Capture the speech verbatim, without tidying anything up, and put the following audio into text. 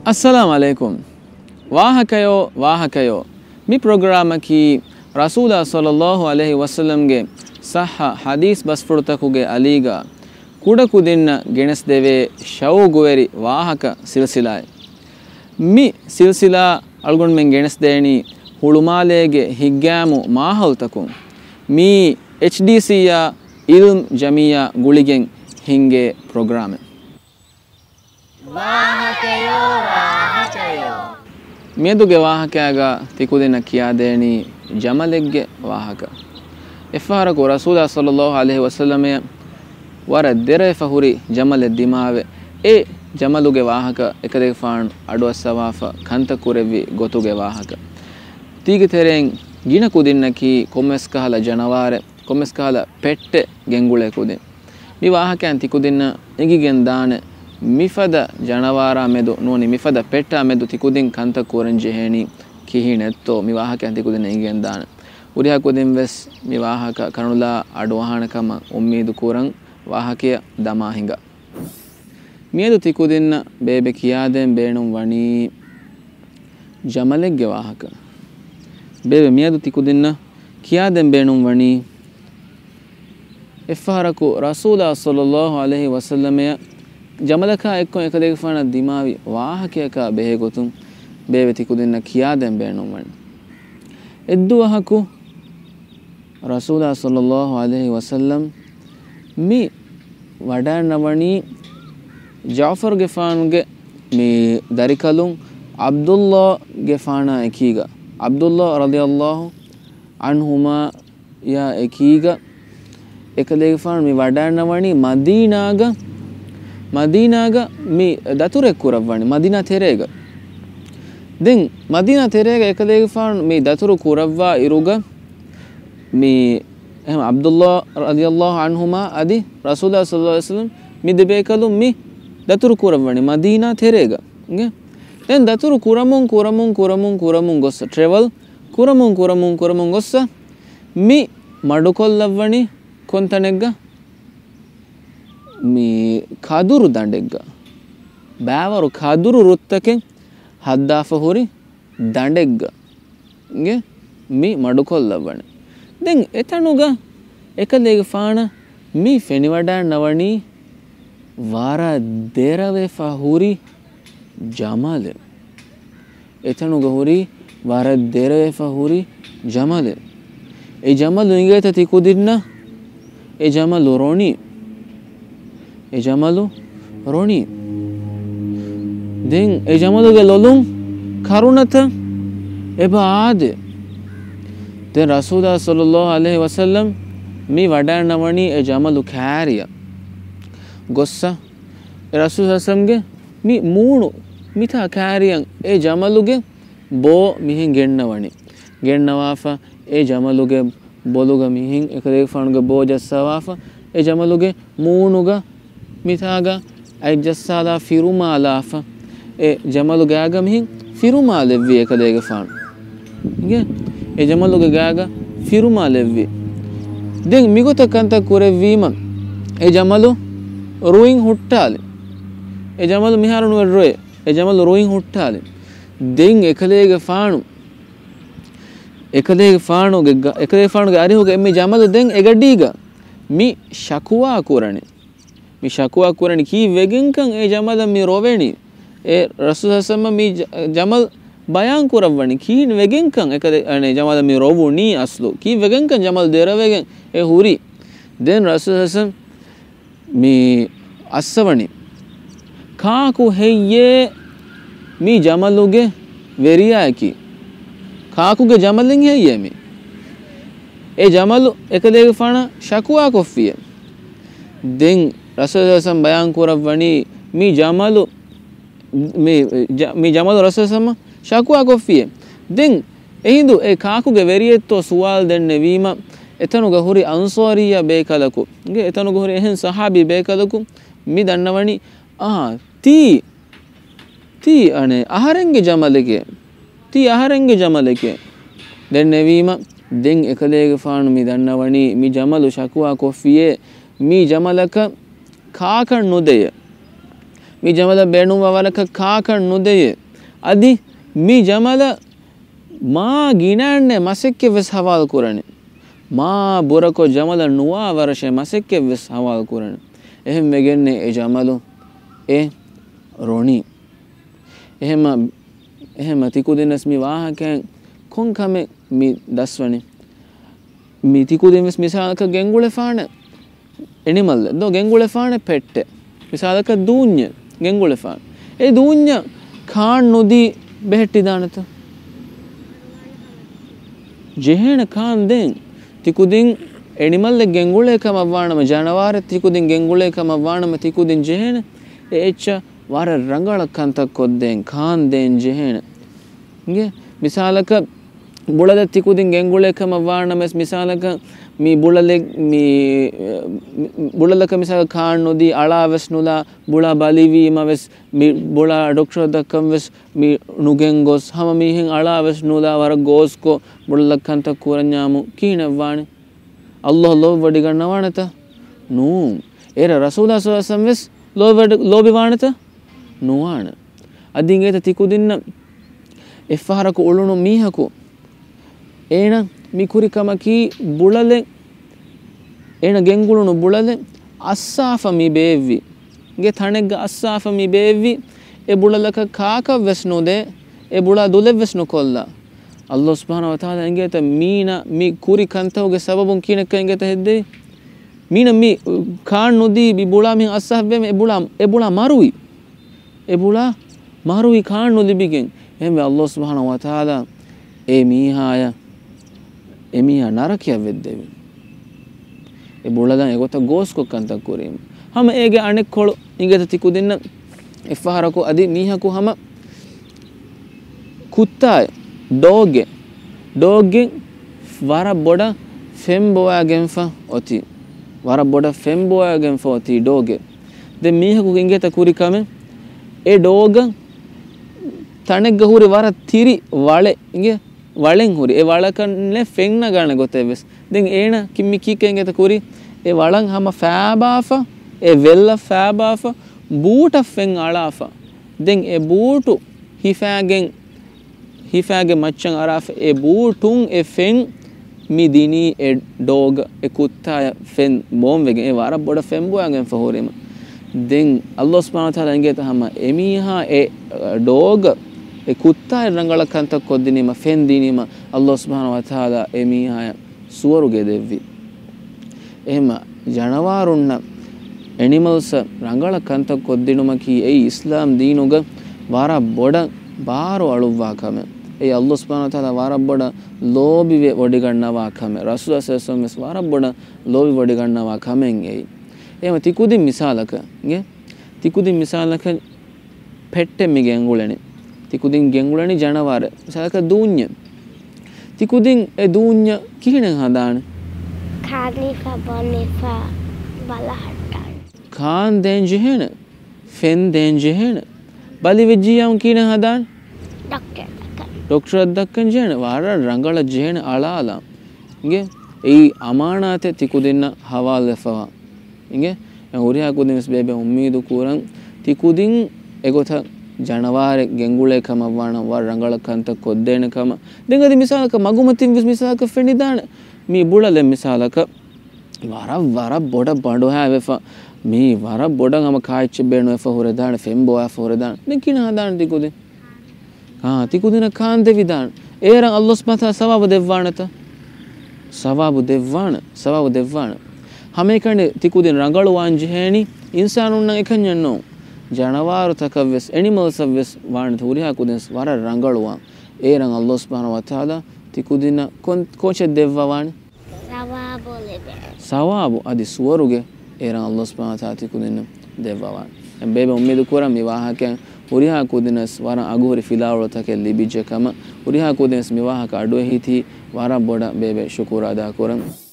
އައްސަލާމް ޢަލައިކުމް. ވާހަކަޔޯ، ވާހަކަޔޯ. މި ޕްރޮގްރާމަކީ ރަސޫލާ ޞައްލައްލާހު ޢަލައިހި ވަސައްލަމްގެ ޞައްޙަ ޙަދީޘް ބަސްފުޅުތަކުގެ އަލީގަ ކުޑަކުދިންނަށް ގެނެސްދެވޭ ޝައުގުވެރި ވާހަކަ ސިލްސިލާއެއް. މި ސިލްސިލާ އަޅުގަނޑުމެން ގެނެސްދޭނީ ހުޅުމާލޭގެ ހިތްގައިމު މާހައުލްތަކުން. މީ އެޗްޑީސީއާ އިލްމް ޖަމިއްޔާ ގުޅިގެން ހިންގޭ ޕްރޮގްރާމެއް. ވާހަކަޔޯ، ވާހަކަޔޯ. މިއަދުގެ ވާހަކައިގަ ތިކުދިންނަށް ކިޔާދޭނީ ޖަމަލެއްގެ ވާހަކަ. އެއްފަހަރަކު ރަސޫލާ ޞައްލައްލާހު ޢަލައިހި ވަސައްލަމައަށް ވަރަށް ދެރަވެފަ ހުރި ޖަމަލެއް ދިމާވެ، އެ ޖަމަލުގެ ވާހަކަ އެކަލޭގެފާނު އަޑުއައްސަވާފަ ކަންތައް ކުރެއްވި ގޮތުގެ ވާހަކަ. ތީގެ ތެރެއިން ގިނަ ކުދިންނަކީ ކޮންމެސް ކަހަލަ ޖަނަވާރެއް، ކޮންމެސް ކަހަލަ ޕެއްޓެއް ގެންގުޅޭ ކުދިން. މި ވާހަކައިން ތިކުދިންނަށް އެނގިގެން ދާނެ، މިފަދަ ޖަނަވާރާ މެދު ނޫނީ މިފަދަ ޕެއްޓާ މެދު ތިކުދިން ކަންތައް ކުރަން ޖެހޭނީ ކިހިނެއްތޯ މި ވާހަކައިން ތިކުދިންނަށް އެނގިގެން ދާނެ. ހުރިހާ ކުދިން ވެސް މި ވާހަކަ ކަނުލާ އަޑުއަހާނެ ކަމަށް އުއްމީދު ކުރަން. ވާހަކަޔަށް ދަމާ ހިނގާ. މިއަދު ތިކުދިންނަށް ބޭބެ ކިޔާދޭން ބޭނުން ވަނީ ޖަމަލެއްގެ ވާހަކަ. ބޭބެ މިއަދު ތިކުދިންނަށް ކިޔާދޭން ބޭނުން ވަނީ އެއްފަހަރަކު ރަސޫލާ ޞައްލައްލާހު ޢަލައިހި ވަސައްލަމައަށް ޖަމަލަކާ އެއްކޮށް އެކަލޭގެފާނަށް ދިމާވި ވާހަކަޔަކާ ބެހޭ ގޮތުން ބޭބެ ތިކުދިންނަށް ކިޔާދޭން ބޭނުން ވަނީ. އެއްދުވަހަކު ރަސޫލާ ޞައްލައްލާހު ޢަލައިހި ވަސައްލަމް މި ވަޑައިންނަވަނީ ޖަޢުފަރުގެފާނުގެ މި ދަރިކަލުން ޢަބްދުﷲގެފާނާ އެކީގަ، ޢަބްދުﷲ ރަޟިޔަﷲ ޢަންހުމާ ޔާ އެކީގަ އެކަލޭގެފާނު މި ވަޑައިންނަވަނީ މަދީނާގަ، މަދީނާގަ މި ދަތުރެއް ކުރައްވަނީ މަދީނާ ތެރޭގަ. ދެން މަދީނާ ތެރޭގަ އެކަލޭގެފާނު މި ދަތުރު ކުރައްވާ އިރުގަ މި އެހެން ޢަބްދުﷲ ރަޟިޔަﷲ ޢަންހުމާ އަދި ރަސޫލާ ޞައްލަﷲ ޢަލައިހި ވަސައްލަމް މި ދެބޭކަލުން މި ދަތުރު ކުރައްވަނީ މަދީނާ ތެރޭގަ. އިނގޭ؟ ދެން ދަތުރު ކުރަމުން، ކުރަމުން، ކުރަމުން، ކުރަމުން ގޮއްސަ، ޓްރެވަލް ކުރަމުން، ކުރަމުން، ކުރަމުން ގޮއްސަ، މި މަޑުކޮށްލައްވަނީ ކޮންތަނެއްގަ؟ މި ކަދުރު ދަނޑެއްގަ. ބައިވަރު ކަދުރު ރުއްތަކެއް ހައްދާފަ ހުރި ދަނޑެއްގަ ގެ މި މަޑުކޮށްލައްވަނީ. ދެން އެތަނުގަ އެކަލޭގެފާނަށް މި ފެނިވަޑައިންނަވަނީ ވަރަށް ދެރަވެފަ ހުރި ޖަމަލެއް. އެތަނުގަ ހުރި ވަރަށް ދެރަވެފަ ހުރި ޖަމަލެއް. އެ ޖަމަލު އިނގޭތަ ތި ކުދިންނަށް؟ އެ ޖަމަލު ރޮނީ. އެ ޖަމަލު ރޮނީ. ދެން އެ ޖަމަލުގެ ލޮލުން ކަރުނަތައް އެބަ އާދޭ. ދެން ރަސޫލާ ޞައްލަﷲ ޢަލައިހި ވަސައްލަމް މި ވަޑައިންނަވަނީ އެ ޖަމަލު ކާރިއަށް ގޮއްސަ، އެ ރަސޫލާ ޞައްލަﷲ ޢަލައިހި ވަސައްލަމްގެ މި މޫނު މިތާ ކާރިއަށް އެ ޖަމަލުގެ ބޯ މިހެން ގެންނަވަނީ. ގެންނަވާފަ އެ ޖަމަލުގެ ބޮލުގަ މިހެން އެކަލޭގެފާނުގެ ބޯ ޖައްސަވާފަ، އެ ޖަމަލުގެ މޫނުގަ މިތާގަ އަތް ޖައްސާލާ ފިރުމާލާފަ، އެ ޖަމަލު ގާގަ މިހެން ފިރުމާލެއްވި އެކަލޭގެފާނު. އިނގޭ؟ އެ ޖަމަލުގެ ގާގަ ފިރުމާލެއްވި. ދެން މިގޮތަށް ކަންތައް ކުރެއްވީމަ، އެ ޖަމަލު ރުއިން ހުއްޓާލި. އެ ޖަމަލު މިހާރު ނުވެ ރޮއެ. އެ ޖަމަލު ރުއިން ހުއްޓާލި. ދެން އެކަލޭގެފާނު، އެކަލޭގެފާނުގެ ގަ-، އެކަލޭގެފާނުގެ އަރިހުގަ އެންމެ ޖަމަލު ދެން އެގަޑީގަ މި ޝަކުވާ ކުރަނީ. މި ޝަކުވާ ކުރަނީ ކީއްވެގެންކަން އެ ޖަމަލަށް މި ރޮވެނީ. އެ ރަސޫލާ ޞައްލަﷲ ޢަލައިހި ވަސައްލަމަށް މި ޖަ-، ޖަމަލް ބަޔާން ކުރައްވަނީ ކިހިނެއް ވެގެންކަން އެކަލޭ-، އަނެ، ޖަމަލަށް މި ރޮވުނީ އަސްލު. ކީއްވެގެންކަން ޖަމަލް ދެރަވެގެން އެ ހުރީ. ދެން ރަސޫލާ ޞައްލަﷲ ޢަލައިހި ވަސައްލަމަ މި އައްސަވަނީ. ކާކު ހެއްޔޭ މި ޖަމަލުގެ ވެރިޔާއަކީ؟ ކާކުގެ ޖަމަލެއް ހެއްޔޭ މި؟ އެ ޖަމަލު އެކަލޭގެފާނަށް ޝަކުވާ ކޮށްފިއޭ. ދެން ރަސޫލާ ޞައްލަﷲ ޢަލައިހި ވަސައްލަމަ ބަޔާން ކުރައްވަނީ މި ޖަމަލު، މި ޖަ-، މި ޖަމަލު ރަސޫލާ ޞައްލަﷲ ޢަލައިހި ވަސައްލަމަ ޝަކުވާ ކޮށްފިއޭ. ދެން އެހިނދު އެ ކާކުގެ ވެރިއެއްތޯ ސުވާލު ދެންނެވީމަ، އެތަނުގަ ހުރި އަންޞާރިއްޔަ ބޭކަލަކު، އެތަނުގަ ހުރި އެހެން ޞަޙާބީ ބޭކަލަކު މި ދަންނަވަނީ، އާ، ތީ، ތީ އަނެއް އަހަރެންގެ ޖަމަލެކޭ، ތީ އަހަރެންގެ ޖަމަލެކޭ. ދެންނެވީމަ، ދެން އެކަލޭގެފާނު މި ދަންނަވަނީ މި ޖަމަލު ޝަކުވާ ކޮށްފިއޭ، މި ޖަމަލަކަށް ކާކަށް ނުދެޔޭ. މި ޖަމަލަށް ބޭނުންވާ ވަރަކަށް ކާކަށް ނުދެޔޭ. އަދި މި ޖަމަލަށް މާ ގިނައެއްނެ މަސައްކަތްވެސް ހަވާލު ކުރަނީ. މާ ބުރަކޮށް ޖަމަލަށް ނުވާ ވަރަށޭ މަސައްކަތްވެސް ހަވާލު ކުރަނީ. އެހެން ވެގެންނޭ އެ ޖަމަލު އެ ރޮނީ. އެހެމަ، އެހެމަ ތިކުދިންނަސް މި ވާހަކައިން ކޮން ކަމެއް މި ދަސްވަނީ؟ މި ތިކުދިން ވެސް މިސާލަކަށް ގެންގުޅެފާނެ އެނިމަލްއެއް ދޯ، ގެންގުޅެފާނެ ޕެއްޓެއް. މިސާލަކަށް ދޫންޏެއް ގެންގުޅެފާނެ. އެ ދޫންޏަށް ކާން ނުދީ ބެހެއްޓިދާނެތަ؟ ޖެހޭނެ ކާން ދޭން. ތިކުދިން އެނިމަލްއެއް ގެންގުޅޭ ކަމަށް ވާނަމަ، ޖަނަވާރެއް ތިކުދިން ގެންގުޅޭ ކަމަށް ވާނަމަ، ތިކުދިން ޖެހޭނެ އެ އެއްޗަށް ވަރަށް ރަނގަޅަށް ކަންތައް ކޮށްދޭން، ކާން ދޭން ޖެހޭނެ. އިނގޭ؟ މިސާލަކަށް ބުޅަލެއް ތިކުދިން ގެންގުޅޭ ކަމަށް ވާނަމަވެސް، މިސާލަކަށް މި ބުޅަލެއް، މި، މި ބުޅަލަކަށް މިސާލަކަށް ކާން ނުދީ، އަޅާވެސް ނުލާ، ބުޅަ ބަލިވީމަވެސް، މި ބުޅަ ޑޮކްޓަރަށް ދައްކަންވެސް މި ނުގެންގޮސް، ހަމަ މީހެއް އަޅާވެސް ނުލާ، ވަރަށް ގޯސްކޮށް ބުޅަލަށް ކަންތައް ކުރަންޏާމު ކިހިނެއްވާނެ؟ ﷲ ލޯބިވޮޑިގަންނަވާނެތަ؟ ނޫން. އޭރަށް ރަސޫލާ ޞައްލަﷲު ޢަލައިހި ވަސައްލަމަ ވެސް ލޯބިވެޑި-، ލޯބިވާނެތަ؟ ނުވާނެ. އަދި އިނގޭތަ ތިކުދިންނަށް އެއްފަހަރަކު އުޅުނު މީހަކު، އޭނަ މި ކުރި ކަމަކީ ބުޅަލެއް، އޭނަ ގެންގުޅުނު ބުޅަލެއް އައްސާފަ މި ބޭއްވި. އިނގޭ ތަނެއްގަ އައްސާފަ މި ބޭއްވި، އެ ބުޅަލަކަށް ކާކަށް ވެސް ނުދޭ، އެ ބުޅާ ދުލެއް ވެސް ނުކޮށްލާ. ﷲ ސުބްޙާނަހޫ ވަތަޢާލާ އިނގޭތަ މީނަ މި ކުރި ކަންތަކުގެ ސަބަބުން ކިހިނެއްކަން އިނގޭތަ ހެއްދެވި؟ މީނަ މި ކާން ނުދީ މި ބުޅާ މިހެން އައްސާފަ ބޭއްވި، އެ ބުޅާ، އެ ބުޅާ މަރުވި. އެ ބުޅާ މަރުވި ކާން ނުލިބިގެން. އެހެންވެ ﷲ ސުބްޙާނަހޫ ވަތަޢާލާ އެ މީހާޔަށް، އެ މީހާ ނަރަކަޔަށް ވެއްދެވި. އެ ބުޅަލަން އެގޮތަށް ގޯސްކޮށް ކަންތައް ކުރީމަ. ހަމަ އޭގެ އަނެއްކޮޅު އިނގޭތަ ތިކުދިންނަށް އެއްފަހަރަކު އަދި މީހަކު ހަމަ ކުއްތާއެއް، ޑޯގެއް، ޑޯގެއް ވަރަށް ބޮޑަށް ފެން ބޮވާގެންފަ އޮތީ. ވަރަށް ބޮޑަށް ފެން ބޮވާގެންފަ އޮތީ ޑޯގެއް. ދެން މީހަކު އިނގޭތަ ކުރި ކަމެއް؟ އެ ޑޯގަށް ތަނެއްގަ ހުރި ވަރަށް ތިރި ވަޅެއް އިނގޭ، ވަޅެއް ހުރި. އެ ވަޅަކަށް ފެން ނަގާނެ ގޮތެއް ވެސް. ދެން އޭނަ ކި-، މި ކީކޭ އިނގޭތަ ކުރީ؟ އެ ވަޅަށް ހަމަ ފާބާފަ، އެ ވެއްލަށް ފާބާފަ، ބޫޓަށް ފެން އަޅާފަ. ދެން އެ ބޫޓު ހިފާގެން، ހިފާގެ މައްޗަށް އަރާފަ އެ ބޫޓުން އެ ފެން މި ދިނީ އެ ޑޯގަށް، އެ ކުއްތާޔަށް ފެން ބޯންވެގެން، އެ ވަރަށް ބޮޑަށް ފެން ބޮވާގެންފަ ހުރީމަ. ދެން ﷲ ސުބްޙާނަހޫ ވަތަޢާލާ އިނގޭތަ ހަމަ އެމީހާ އެ ޑޯގަށް އެ ކުއްތާއަށް ރަނގަޅަށް ކަންތައް ކޮށްދިނީމަ، ފެން ދިނީމަ، ﷲ ސުބްޙާނަހޫ ވަތަޢާލާ އެމީހާޔަށް ސުވަރުގެ ދެއްވި. އެހެމަ ޖަނަވާރުންނަށް، އެނިމަލްސްއަށް ރަނގަޅަށް ކަންތައް ކޮށްދިނުމަކީ އެއީ އިސްލާމް ދީނުގަ ވަރަށް ބޮޑަށް ބާރު އަޅުއްވާ ކަމެއް. އެއީ ﷲ ސުބްޙާނަހޫ ވަތަޢާލާ ވަރަށް ބޮޑަށް ލޯބިވެ ވޮޑިގަންނަވާ ކަމެއް. ރަސޫލާ ޞައްލަﷲު ޢަލައިހި ވަސައްލަމަ ވެސް ވަރަށް ބޮޑަށް ލޯބި ވޮޑިގަންނަވާ ކަމެއް އެއީ. އެހެމަ ތިކުދިން މިސާލަކަށް، އިނގޭ؟ ތިކުދިން މިސާލަކަށް ޕެއްޓެއް މި ގެންގުޅެނީ. ތިކުދިން ގެންގުޅެނީ ޖަނަވާރެއް. މިސާލަކަށް ދޫންޏެއް. ތިކުދިން އެ ދޫންޏަށް ކިހިނެއް ހަދާނެ؟ ކާނީފަ ބޮނީފަ ބަލަހައްޓާނެ. ކާން ދޭން ޖެހޭނެ. ފެން ދޭން ޖެހޭނެ. ބަލި ވެއްޖިއްޔާ ކިހިނެއް ހަދާނެ؟ ޑޮކްޓަރަށް ދައްކަން. ޑޮކްޓަރަށް ދައްކަން ޖެހޭނެ. ވަރަށް ރަނގަޅަށް ޖެހޭނެ އަޅާލާ. އިނގޭ؟ އެއީ އަމާނާތެއް ތިކުދިންނަށް ހަވާލުވެފަވާ. އިނގޭ؟ އެ ހުރިހާ ކުދިން ވެސް ބޭބެ އުއްމީދު ކުރަން، ތިކުދިން އެގޮތަށް ޖަނަވާރެއް ގެންގުޅޭ ކަމަށްވާނަމަ، ވަރަށް ރަނގަޅަށް ކަންތައް ކޮށްދޭނެ ކަމަށް. ދެން އަދި މިސާލަކަށް މަގުމަތިން ވެސް މިސާލަކަށް ފެނިދާނެ. މީ ބުޅަލެއް މިސާލަކަށް ވަރަށް، ވަރަށް ބޮޑަށް ބަނޑުހައިވެފަ، މީ ވަރަށް ބޮޑަށް ހަމަ ކާއެއްޗެއް ބޭނުންވެފަ ހުރެދާނެ، ފެން ބޮވާފަ ހުރެދާނެ. ދެން ކިހިނެއް ހަދާނެ ތިކުދިން؟ އާ، ތިކުދިންނަށް ކާން ދެވިދާނެ. އޭރަށް ﷲ ސުބްޙާނަހޫ ވަތަޢާލާ ސަވާބު ދެއްވާނެތަ؟ ސަވާބު ދެއްވާނެ، ސަވާބު ދެއްވާނެ. ހަމައެކަނި ތިކުދިން ރަނގަޅުވާން ޖެހޭނީ އިންސާނުންނަށް އެކަންޏެއް ނޫން. ޖަނަވާރުތަކަށް ވެސް، އެނިމަލްސްއަށް ވެސް ވާނެތަ ހުރިހާ ކުދިން ވަރަށް ރަނގަޅުވާން. އޭރަށް ﷲ ސުބްޙާނަހޫ ވަތަޢާލާ ތިކުދިންނަށް ކޮން، ކޯޗެއް ދެއްވަވާނެ؟ ސަވާބު ލިބޭ. ސަވާބު އަދި ސުވަރުގެ އޭރަށް ﷲ ސުބްޙާނަހޫ ވަތަޢާލާ ތިކުދިންނަށް ދެއްވަވާނެ. އެ ބޭބެ އުއްމީދު ކުރަން މި ވާހަކައިން ހުރިހާ ކުދިންނަސް ވަރަށް އަގުހުރި ފިލާވަޅުތަކެއް ލިބިއްޖެ ކަމަށް. ހުރިހާ ކުދިންނަސް މި ވާހަކަ އަޑުއެހިތީ ވަރަށް ބޮޑަށް ބޭބެ ޝުކުރު އަދާ ކުރަން.